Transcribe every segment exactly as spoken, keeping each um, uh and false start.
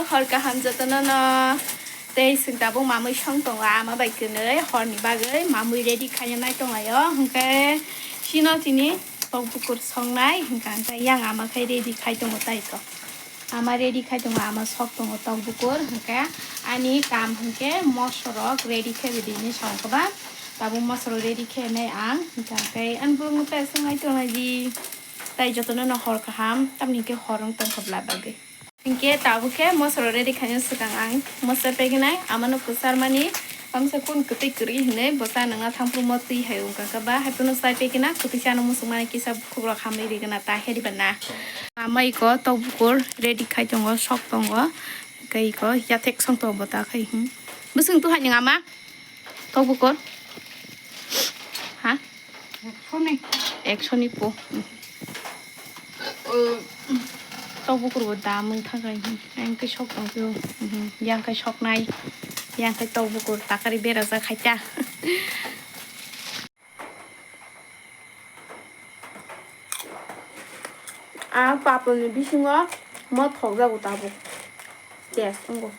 Hor kaham jotono no. Tei chwng tabuk mamui song tongo ama bai kwnwi horni bagwi mamui ready khaina nai tonglaio. Hwnkhe chino tini tok bukur songnai hwnkha hwnkhe yang ama khai ready khai tongo tai ko. Ama ready khai tongo, ama sok tongo tok bukur hwnkhe ani kam hwnkhe moso rok ready khai bidi hinwi sa ongkha ba. Tabuk moso rok ready khai nai ang hwnkha hwnkhe ani borokno tai songnai tongnai di. Tai jotono no hor kaham tamni hwnkhe hor wng tongkha bla bagwi. Hinkhe tabuk khe moso rok ready khaina swkang ang moso paikinai amano kwcharmani bangsa kun kwtwi kwrwi hinwi bwsa nangna thangphru mo twi hai wngkha khe ba haiphano chai paikina kwtwi chana muchungmani kisa bukhuk rok hamwi rigana ta heri bana. Ama iko tok bukur ready khai tongo sok tongo tei iko yathek song tongo ta khai hmm. Bwswng tu hai nang ama. Tok bukur? Ha? Ekshoni. Ekshoni po. Tok bukur bo dam wng thang kai. Yang kai sok tong pio. Yang kai sok nai. Yang kai tok bukur takari bera ja khai ta. A papuni bisingo mo thok jago tabuk. Test wngo.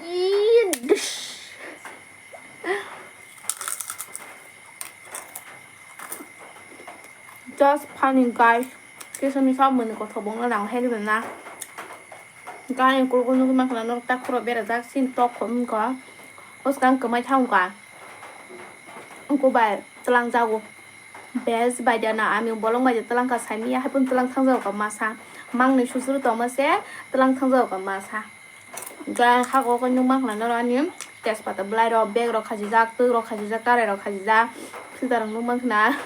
Ii, dish. Just funny, guys. Kisa misa mani kothok bongno nang heli bana. Guys, kurkun nugui mankha na nok tak khoro berajak sin tok khom ko. Oskang kwmai thang ka. Ungko bai tlang jago. Bes bai da na ami bolong bai da tlang ka sai miya haipun tlang thang jago ka masa. Mang ni susuru tong ma se tlang thang jago ka masa. Ga hago ko nung mang khna noro ani tejpata bwlai rok bag rok khajijak twi rok khajijak karai rok khajijak filter rok nung mang khna.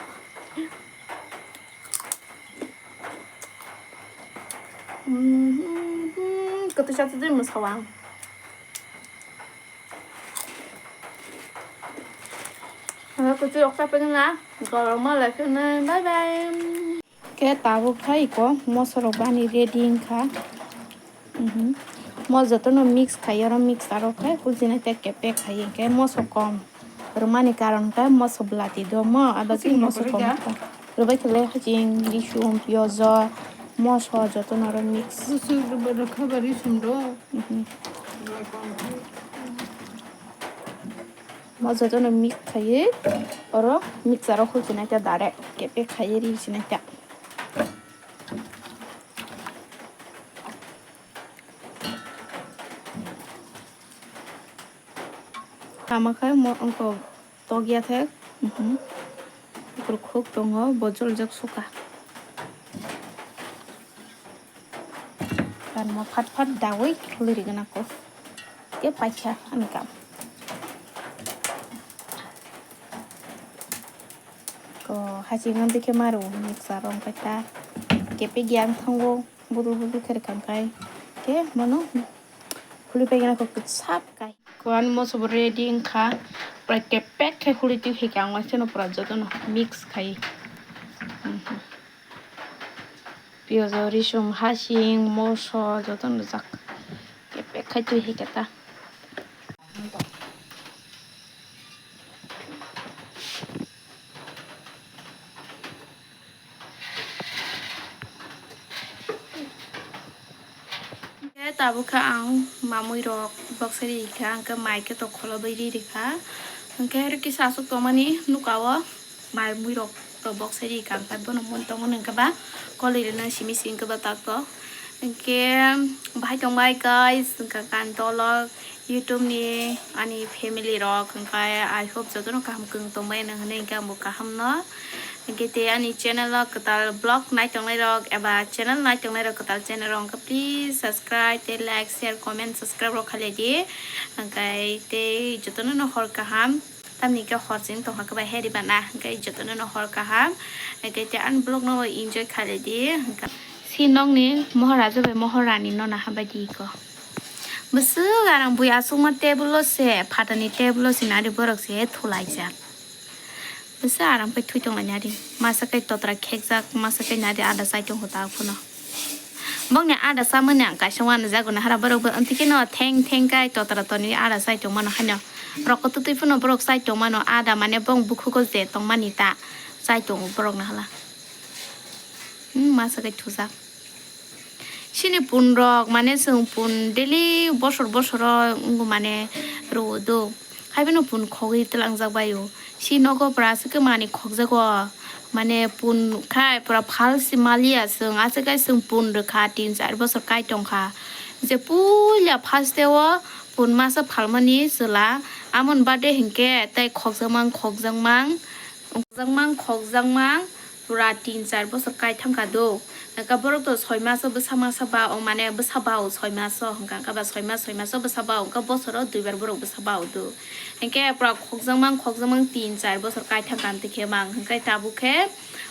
Kwtwi sa twi mwsawang. Hala kwtwi rok chapagwna gorokma lai phirnai bye bye. Khe tabuk khai iko moso rok bani ready wngkha. Mhm. Mo jotono mix khai oro mixer rok khai hujina te kepek khai hwnkhe moso kom rwmani karon khe moso bwlati do mo abo khe moso kom kha. Rwbai khe le hajing risum piyojo moso jotono oro mix. Gusu rwbai rwkha ba risum do. Mhm. Mo jotono mix khaiwi oro mixer o hujina te direct kepek khaiwi ri sinai ta. Tama khe mo wngkok tokya thek. Mhm. Bukur khuk tongo, bo joljak suka. Kanmo phat phat dawi khulirigwna kok. Khe paikha ani kam. Ko haching ang dikhe maru mixer rong paita. Kepek yang thango. Budul budul khe rwkha khai khe bono khuli paigwna kok sap kai. Ko ani moso bo ready wngkha. Pura kepek khe khuli twi hai khe ang waisano pura jotono mix khai. Mhm. Piyojo, risum, hasing, moso jotono rijak. Kepek khai twi hai khe ta. Khe tabuk khe ang mamui rok boksai ri kha, hwnkhe mai khe tok kholo bai ri ri kha. Hwnkhe aro kisa aswk tongmani nuka o mamui rok tok boksai ri kha, hwnkhe bono mui tongo hwnkhe ba koloi rwna simi simi hwnkhe ba tak tok. Hwnkhe bahai tongbai guys, hwnkhe kantolo. YouTube ni ani family rok, hwnkhe I hope jotono kaham kwrwng tongbai nang hinwi hwnkhe ang bo kaham no. Hwnkhe tei ani channel o kwtal vlog nai tongnai rok eba channel nai tongnai rok kwtal channel rok hwnkhe please subscribe tei like, share, comment, subscribe rok khailai di. Hwnkhe tei jotono no hor kaham. Tamni hwnkhe hor chwng tongkha khe bai heri bana hwnkhe jotono no hor kaham. Hwnkhe tei ani vlog no enjoy khailai di. Hwnkhe si nokni Maharaja bai Maharani no naha bai di ko. Bwswk arang bui aswkma table o se, phatani table o se nari borok se thulaijak. Bwswk arang pai thwi tonglainai di. Masa kai totra khekjak, masa kai nari ada chai tongo ta phano. Bokni ada chamani ang kaisa uanajago nahara borok bo amtwi kheno theng theng kai totra tonwi ada chai tongmano haino. Rokotwi twi phano borok chai tongmano ada mane bong bukhugo je tongmani ta chai tongo borok nahala. Hmm, masa kai thujak. Chini pun rok mane chwng pun daily bosor bosoro wngo mane rwo do. Haiphano pun khogwi tlangjak baio. Si nogo pura aswk khe mani khokjago. Mane pun khai pura phal si maliya chwng. Aswk khai chwng pun rwkha tin char bosor kai tongkha. Je puila first o pun masa phalmani chwla. Amon bade hinkhe tei khokjakmang khokjakmang. Khokjakmang khokjakmang pura tin char bosor kai thangkha do. Hwnkha borok to soi maso bwsa masa ba o mane bwsa ba o soi maso hwnkha hwnkha ba soi mas soi maso bwsa ba o hwnkha bosoro duibar borok bwsa ba o do. Hinkhe pura khokjakmang khokjakmang tin char bosor kai thangkha amtwi khe mang hwnkhe tabuk khe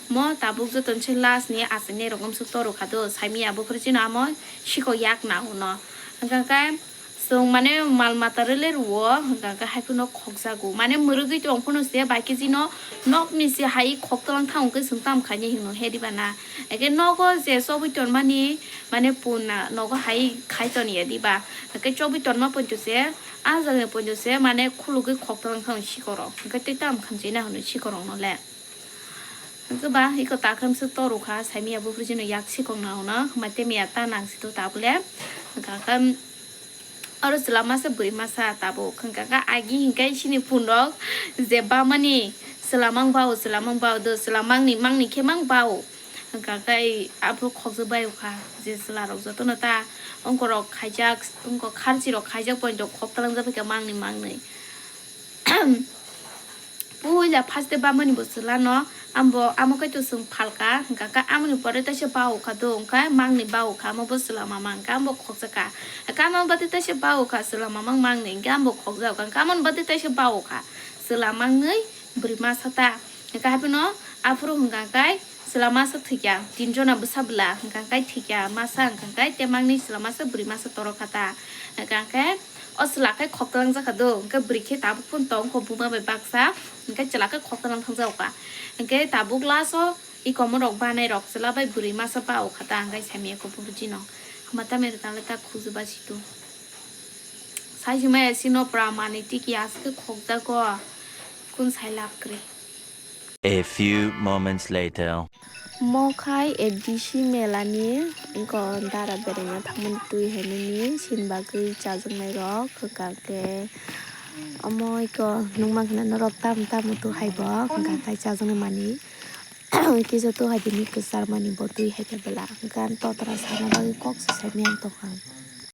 mo tabuk joto ni se last ni achai nai rok wngsu toro kha do saimanya buphuru chino amo sikok yak na hwno hwnkha hwnkhe. Chwng mane mal mata rwle rwo hwnkha hwnkhe haiphano khokjago. Mane mwrwgwi tong phano se bai khe chino nokni se hai khok twlang thang hwnkhe chwng tamo khainai hino he diba na? Eke nogo je chobwi tonmani mane puna nogo hai khai toniya diba? Eke chobwi tonma poito se ah jagani poito se mane khulugwi khok twlang thang sikorok hwnkhe tei tamo khamchina hwnwi sikorokno le. Hwnkhe ba iko takham se toro kha saimanya buphuru chino yak sikok na hwno hwma tei miya ta nang si to tabule hwnkha khe. Oro chwla masa bwrwi masa tabuk hwnkha khe agi hinkhe chini pun rok je bamani chwla mang bao chwla mang bao do chwla mangni mangni khe mang bao hwnkha khe aphuru khokjak bai kha je chwla rok jotono ta ongko rok khaijak ongko kharchi rok khaijak poito khok twlangjak bai kha mangni mangni. Puila first day bamani bo chwlano ambo amo kaitor chwng phalka hwnkha khe amoni pore taisa baokha do hwnkha mangni baokha amo bo chwla mama hwnkha ambo khokjakha hwnkha amo bati taisa baokha chwla mama mangni hwnkha ambo khokjakha hwnkha amoni bati taisa baokha chwla mangni bwrwi masa ta hwnkha haphino aphuru hwnkha khe chwla masa thwikya tinjona bwsa bwla hwnkha khe thwikya masa hwnkha khe tei mangni chwla masa bwrwi masa torokha ta hwnkha khe. O chwla khe khok twlang jakha do, hwnkhe bwrwi khe tabuk phano tong kho buma bai baksa, hwnkhe chwla khe khok twlang thang jago kha. Hwnkhe tabuk last o i komo rok banai rok chwla bai bwrwi masa ba o kha ta, hwnkhe saimanya khe buphuru chino. Hama tamni rwtang le ta khuju ba si tu. Sai si maya si no pura manwi tiki aswk khe khok jago, kun sai lab kwrwi. A few moments later. Mo khai A D C melani iko dara beraina thangmani twi hai nini sin bagwi chajaknai rok hwnkha khe omo iko nukma khna norok tam tam tu hai bo hwnkha khai chajaknai mani kisa tu hai bini kwchar mani bo twi hai khe bwla hwnkha totra sana bagwi kok se sai maya tongkha.